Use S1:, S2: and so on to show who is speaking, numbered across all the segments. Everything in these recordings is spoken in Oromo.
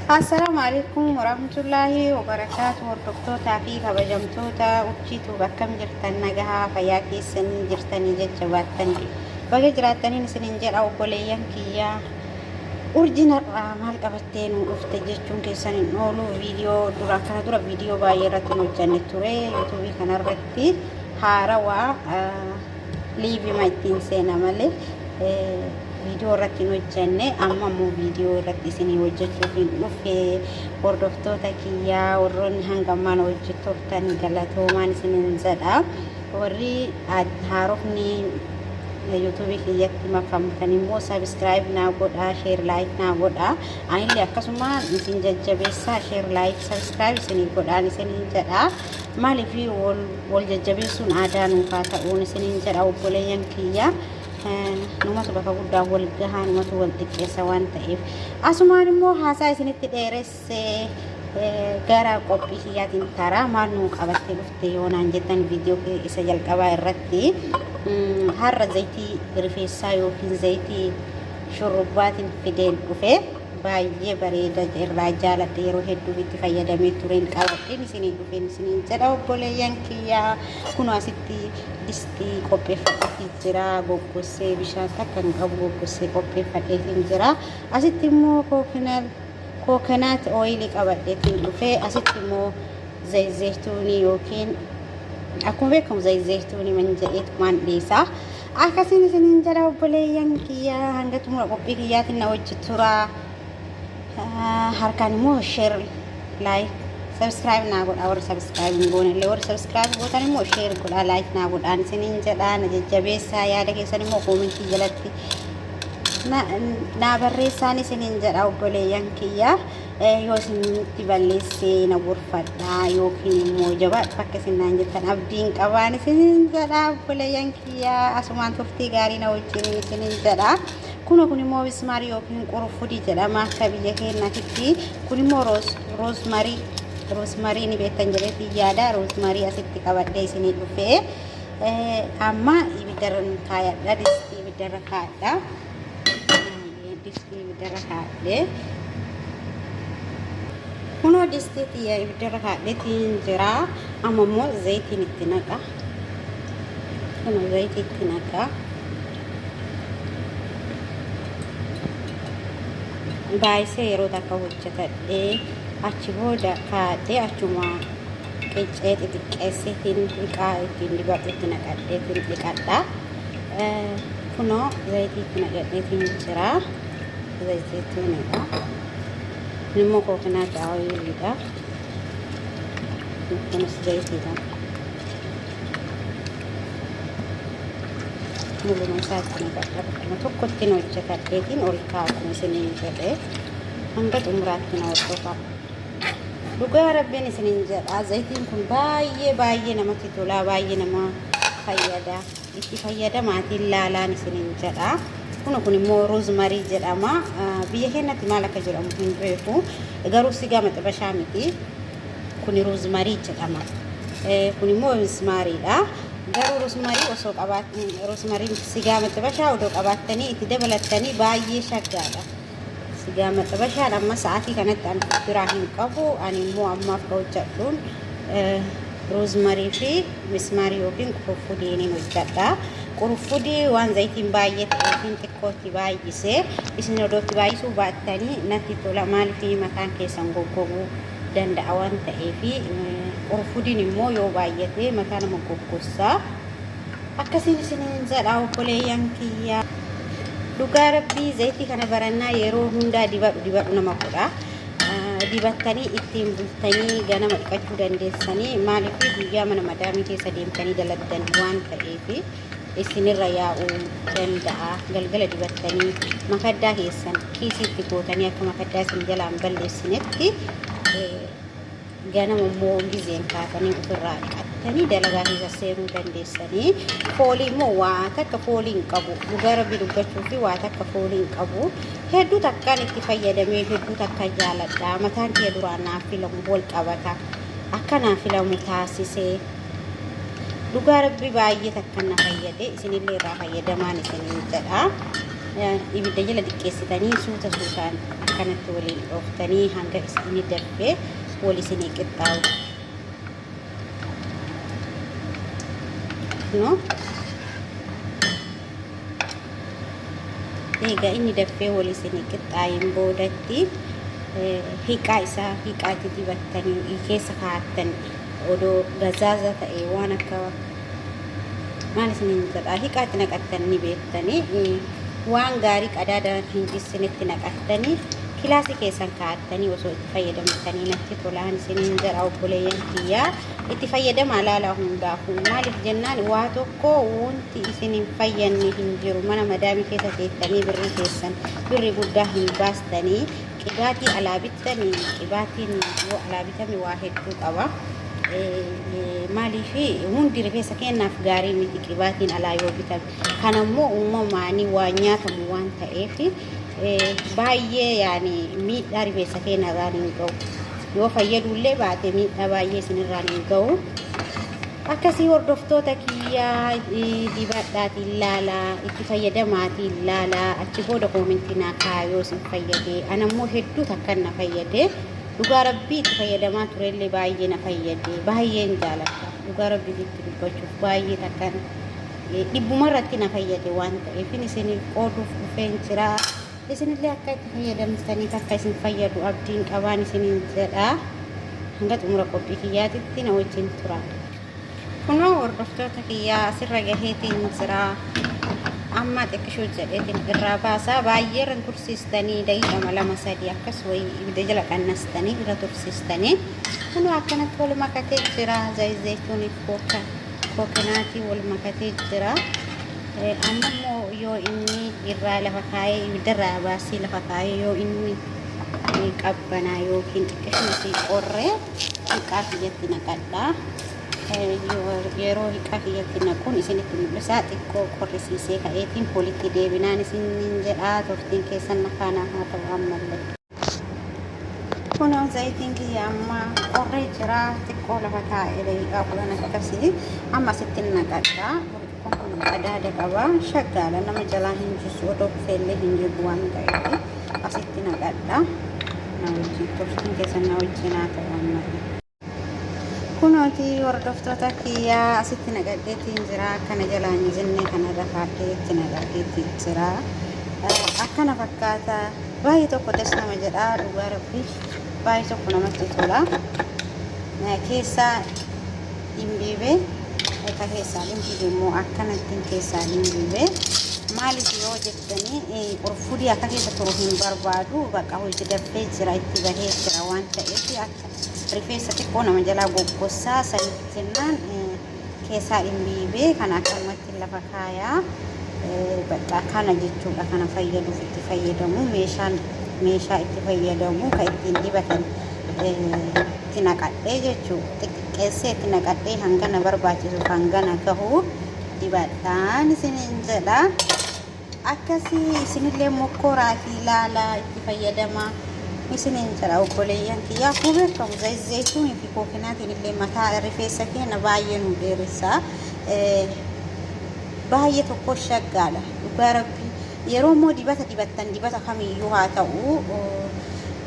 S1: Assalaamu alaikum warahmatullaahi wabarakaatu. Hordoftootaa fi kabajamtoota Urjiituub, akkam jirtan? Nagahaa, fayyaa keessanii jirtanii jecha baattanii baga jiraattaniin isinin jedha. Obboleeyyan kiyyaa, urjiin har'aa maal qabattee nu dhufte jechuun keessan hin oolu. Viidiyoo dura kana dura viidiyoo baay'ee irratti hin hojjanne ture. Yuutuubii kanarratti haarawaa liivima ittiin seena malee viidiyoo irratti hin hojjenne. Amma immoo viidiyoo irratti isinii hojjechuuf hin dhufe. Hordoftoota kiyyaa, warroonni hanga ammaan hojii turtan, galatoomaan isinin jedha. Warri haarofni yuutuubii kiyyatti makamtan immoo subscribe naa godhaa, share, like naa godhaa. Anillee akkasuma isin jajjabeessaa, share, like, subscribe isinii godhaan isinin jedha. Maaliif wal jajjabeessuun aadaa nuufaa ta'uun isinin jedha. Obboleeyyan kiyya, numatu bakka guddaa wal gahaa, numatu wal xiqqeessa waan ta'eef. Asumaan immoo haasaa isinitti dheeressee gara qophii kiyyaatiin taraa. Maal nuu qabattee dhufte yoo naan jettan, viidiyoo isa jalqabaa irratti har'a zayitii rifeensaa yookiin zayitii shurrubbaatiin fideen dhufe. Baay'ee bareeda, irraa jaaladhe, yeroo hedduu itti fayyadamee tureen qabadheen isinii dhufeen isiniin jedha. Obboleeyyan kiyyaa, kun asitti distii qopheeffadheetii jira. Goggossee, bishaan takka hin qabu, goggossee qopheeffadheetiin jira. Asitti immoo coconut oilii qabadheetiin dhufe. Asitti immoo zayituunii yookiin akkuma beekamu zayituunii man jedheetumaan dhiisa. Akkasiin isiniin jedha. Obboleeyyan kiyyaa, hanga xumura qophii kiyyaatiin na wajji tura. Harkaan immoo share, like, subscribe naa godhaa. Warri subscribe hin goone illee, warri subscribe gootan immoo share godhaa, like naa godhaan isiniin jedha. Na jajjabeessaa, yaada keessan immoo koomentii jalatti naa barreessaan isiniin jedha. Obboleeyyan kiyya, yoo isinitti balleessee na gorfadhaa yookiin immoo jabaadhu akka isin naan jettan abdiin qabaan isiniin jedha. Obboleeyyan kiyya, asumaan turtii gaarii na wajjin isiniin jedha. Kun immoo rosemary yookiin qurufudii jedhama akka biyya keenyaatti. Kun immoo rosemary. Rosemary ni beektan jedheetti yaada. Rosemary asitti qabadhee isinii dhufee amma ibiddarra kaayadha. Distii ibiddarra kaayadha. Distii ibiddarra kaayadhee, kunoo distii xiyya ibiddarra kaadheetiin jira. Amma immoo zayitiin itti naqa. Kunoo zayitii itti naqa. Baay'isee yeroo takka hojjetadhee achi booda kaadhee achuma qiccee xixiqqeesseetiin dhiqaa ittiin dibadhu itti naqadheetiin dhiqadha. Kunoo zayitii itti naqadheetiin jira. Zayituunidha. Immoo coconut oiliidha. Kunis zayitiidha. Muluma isaa itti naqadha. Bakkuma tokkotti hojjetadheetiin ol kaa'u isiniin jedhee, hanga xumuraatti na hordofaa. Dhugaa rabbiin isiniin jedha. Zayitiin kun baay'ee baay'ee namatti tola. Baay'ee nama fayyada. Itti fayyadamaatiin laalaan isiniin jedha. Kun immoo rosemary jedhama. Biyya keenyatti maal akka jedhamu hin beeku. Garuu sigaa maxabashaa miti. Kun rosemary jedhama. Kun immoo rosemarydha. Garuu rosemary osoo qabaat, rosemary sigaa maxabashaa odoo qabaattanii itti dabalattanii baay'ee shaggaadha. Sigaa maxabashaan amma sa'aatii kanatti ani biraa hin qabu. Ani immoo ammaaf ka hojjedhuun rosemary fi rosemary yookiin quruffudiiniin hojjedha. Quruffudii waan zayitiin baay'ee ta'eefin xiqqootti baay'isee, isin odootti baay'isuu baattanii natti tola. Maaliif, mataan keessan goggoguu danda'a waan ta'eef. Quruffudiin immoo yoo baay'ate mataa nama goggossaa. Akkasiin isiniin jedha, obboleeyyan kiyya. Dhugaa rabbii, zayitii kana barannaa yeroo hundaa dibadhu dibadhu nama godha. Dibattanii ittiin bultanii ganama dhiqachuu dandeessanii. Maaliif, guyyaa mana madaamii keessa deemtanii dalagdan waan ta'eef isinirra yaa'uu danda'a. Galgala dibattanii makaddaa keessan kiisiitti gootanii akka makaddaa isin jalaan balleessinetti, ganama immoo gizeen kaatanii ofirraa dhiqattanii dalagaa keessa seenuu dandeessanii. Foolii immoo waa takka foolii hin qabu. Dhugaa rabbii dubbachuu fi waa takka foolii hin qabu. Hedduu takkaan itti fayyadamee, hedduu takka jaaladha. Mataan kee duraan naaf filamu wal qabata. Akka naaf filamu taasisee, dhugaa rabbii baay'ee takka na fayyade. Isinillee irraa fayyadamaan isiniin jedha. Ibidda jala xiqqeessitanii suuta suutaan akkanatti waliin dhooftanii hanga inni danfee wal isinii qixxaawu. No? Egaa inni danfee wal isinii qixxaa'een boodatti hiqaa isaa hiqaatti dibattanii keessa kaa'attan odoo gazaaza ta'e waan akka maal isiniin jedha hiqaatti naqattan ni beektanii waan gaarii qadaada hin jissinetti naqattanii kilaasii keessan kaa'attanii osoo itti fayyadamtanii natti tolaan isiniin jedha obboleeyyan kiyyaa itti fayyadamaa laalaa hundaafuu maaliif jennaan waa tokko wanti isin hin fayyanne hin jiru mana madaamii keessa teettanii birrii keessan birrii guddaa hin baastanii qibaatii alaa bittanii qibaatiin yoo alaa bitame waa hedduu qaba. Maaliif hundi rifeensa keenyaaf gaarii miti qibaatiin alaa yoo bitame. Kan ammoo uumamaanii waa nyaatamu waan ta'eef baay'ee yaani miidhaa rifeensa keenya irraan hin ga'u. Yoo fayyadullee baate miidhaa baay'ee isinirraan hin ga'u. Akkasii hordoftoota kiyyaa dibadhaatiin laalaa itti fayyadamaatiin laalaa achi booda koomentii naa kaa'aa yoo isin fayyade. Anammoo hedduu takkan na fayyade. Dhugaa rabbii itti fayyadamaa turellee baay'ee na fayyade. Baay'een jaaladha. Dhugaa rabbii itti dubbachuuf baay'ee takkan dhibbuma irratti na fayyade waan ta'eef isiniif qooduuf dhufeen jira. Isinillee akka itti fayyadamtaniif akka isin fayyadu abdiin qabaan isiniin jedha. Hanga xumura qophii kiyyaatitti na wajjin tura. Kunoo hordoftoota kiyyaa asirra gaheetiin jira. Amma xiqqishuu jedheetiin irraa baasaa baay'ee irra tursiistanii daqiiqama lama sadii akkas wayii ibidda jala qannastanii irra tursiistanii. Kunoo akkanatti wal makatee jira. Zayituuniif kookanaatii wal makatee jira. Amma immoo yoo inni irraa lafa kaa'ee ibiddarraa baasee lafa kaa'ee yoo inni qabbanaa yookiin xiqqishuu isii qorree hiqaa kiyyatti naqadha. Yeroo hiqaa kiyyatti naquun isinitti mul'isa. Xiqqoo qorrisiisee ka'eetiin walitti deebinaan isiniin jedha. Turtiin keessan na faana haa ta'u ammallee. Kunoo zayitiin kiyya amma qorree jira. Xiqqoo lafa taa'ee daqiiqaa 10 akkasii amma asitti naqadha. Burcuqqoon kun qadaada qaba. Shaggaadha nama jalaa hin jisu odoo kufeellee hin jigu waan ta'eef asitti naqadha. Na wajjin turtiin keessan na wajjin haa ta'u ammallee. Kunooti hordoftoota kiyyaa asitti naqadheetiin jira. Akkana jalaan jinne kanarra kaadhee itti naqadheetiin jira. Akkana fakkaata. Baay'ee tokko das nama jedha dhugaa rabbi. Baay'ee tokko namatti tola. Keessaa dhimbiibee ka keessaa dhimbiibe immoo akkanattiin keessaa dhimbiibe. Maaliif yoo jettanii qurfudii akka keessa turu hin barbaadu. Bakka hojii dafee jira itti bahee jira waan ta'eef akka rifeensa xiqqoo nama jalaa goggossaa saniif jennaan keessaa dhimbiibee kana akkanumatti lafa kaayaa. Bakka kana jechuudha kana fayyaduuf itti fayyadamu meeshaan meeshaa itti fayyadamu kan ittiin dibatan itti naqadhee jechuudha. Xixiqqeessee itti naqadhee hangana barbaachisuuf hangana gahu dibadhaan isiniin jedha. Akkasii isinillee mokkoraatii ilaalaa itti fayyadamaa isiniin jedha obboleeyyan kiyya. Akkuma beekamu zayituunii fi kookinaatiin illee mataa rifeensa keenya baay'ee nu dheeressa. Baay'ee tokko shaggaadha dhugaa rabbii. Yeroo immoo dibata dibattan dibata kamiyyuu haa ta'u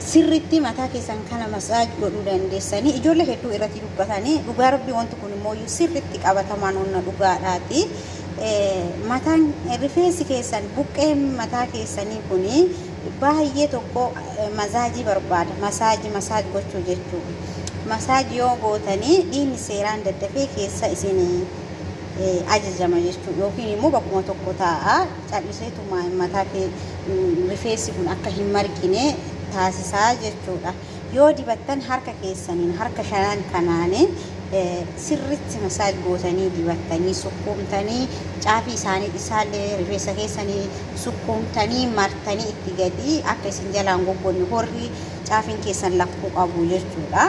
S1: sirriitti mataa keessan kana masaaj godhuu dandeessanii ijoollee hedduu irratti dubbatanii dhugaa rabbii wanti kun immoo sirriitti qabatamaan onna dhugaadhaati. Mataan rifeensi keessan buqqeen mataa keessanii kun baay'ee tokko mazaajii barbaada. Masaajii masaaj gochuu jechuudha. Masaaj yoo gootanii dhiigni seeraan daddafee keessa isin ajajama jechuudha. Yookiin immoo bakkuma tokko taa'a. Calliseetuma mataa rifeensi kun akka hin margine taasisaa jechuudha. Yoo dibattan harka keessaniin harka shanan kanaanii sirritti masaaj gootanii dibattanii sukkuumtanii caafii isaanii isaallee rifeensa keessanii sukkuumtanii martanii itti gadi akka isin jalaan goggonne horri caafiin keessan lakkuu qabu jechuudha.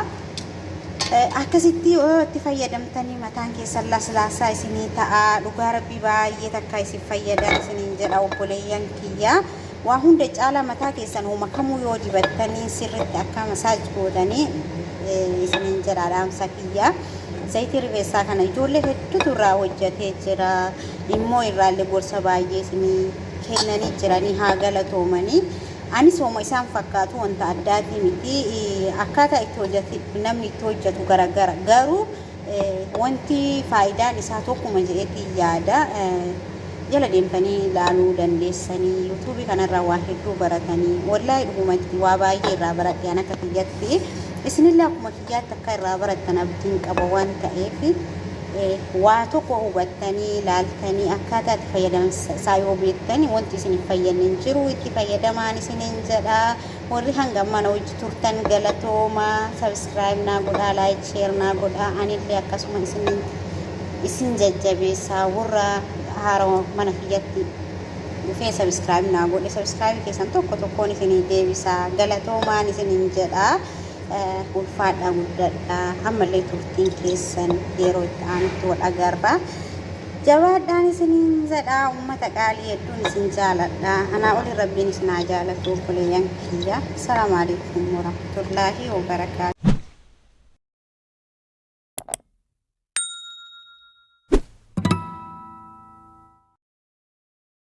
S1: Akkasitti yoo itti fayyadamtanii mataan keessan laslaasaa isinii ta'a. Dhugaa rabbii baay'ee takka isin fayyada isiniin jedha obboleeyyan kiyya. Waa hunda caalaa mataa keessan homa kamuu yoo dibattanii sirritti akka masaaj gootanii isiniin jedha dhaamsa kiyya. Zayitii rifeensaa kana ijoollee hedduutu irraa hojjetee jira. Immoo irraallee gorsa baay'ee isinii kennanii jiranii haa galatoomanii. Anis hooma isaan fakkaatu wanta addaatii miti. Akkaataa itti hojjete namni itti hojjetu garagara. Garuu wanti faayidaan isaa tokkuma jedheetiin yaada. Jala deemtanii ilaaluu dandeessanii yuutuubii kanarraa waa hedduu baratanii wallaahi dhugumatti waa baay'ee irraa baradhe an akka kiyyatti isinillee akkuma kiyyaatti akka irraa barattan abdiin qaba waan ta'eef waa tokko hubattanii laaltanii akkaataa itti fayyadamsa isaa yoo beektan wanti isin hin fayyadne hin jiru itti fayyadamaan isiniin jedha. Warri hanga ammaa na wajji turtan galatooma subscribe naa godhaa like share naa godhaa anillee akkasuma isin isin jajjabeessaa warra haarawa mana kiyyatti dhufee subscribe naa godhe subscribe keessan tokko tokkoon isinii deebisaa galatoomaan isinin jedha ulfaadhaa guddadhaa ammallee turtiin keessan yeroo itti aanutti wal agarra. Jabaadhaan isiniin jedha ummata qaalii hedduun isin jaaladha. Anaa oli rabbiin isin haa jaalatu obboleeyyan kiyya. Salaamu alaikum warahmatullaahi wabarakaatu.